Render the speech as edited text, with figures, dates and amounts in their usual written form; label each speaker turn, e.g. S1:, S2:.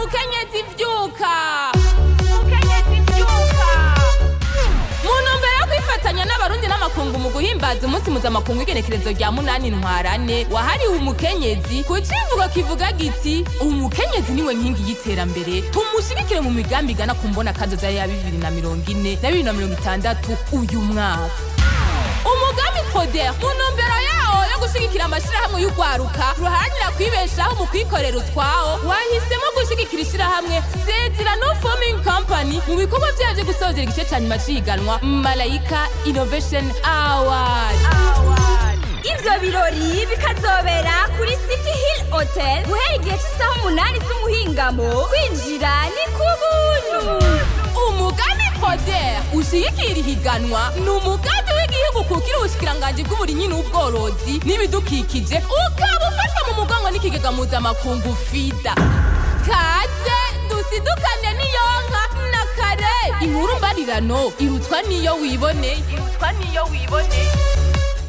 S1: Mukenyezi vyuka, mukenyezi vyuka! Mu ntumbero yo kwifatanya n'Abarundi n'amakungu mu guhimbaza umunsi mpuzamakungu w'igenekerezo rya 8 Ntwarane wahariwe umukenyezi, ku civugo kivuga giti: "Umukenyezi niwe nkingi y'iterambere, tumushigikire mu migambi igana ku mbona kazoza ya 2040 na 2060", uyu mwaka umugambi Proder, mu ntumbero yawo yo gushigikira amashirahamwe y'urwaruka ruharanira kwibeshaho mu kwikorera utwawo, wahisemo gushigikira ishirahamwe Sezirano Farming Company mu bikorwa vyayo vyo gusozera igice ca nyuma c'ihiganwa Malayika Innovation Award.
S2: Ivyo birori bikazobera kuri City Hill Hotel guhera igihe c'isaha 8 z'umuhingamo. Kwinjira ni ku buntu.
S1: Umugambi Proder ushigikira ihiganwa ni umugambi w'igihugu kukira ubushikiranganji bw'uburimyi n'ubworozi n'ibidukikije, ukaba ufashwa mu mugongo n'ikigega mpuzamakungu FIDA. Kaze dusidukane n'iyonka na kare, inkuru mbarirano irutwa niyo wiboneye, irutwa niyo wiboneye.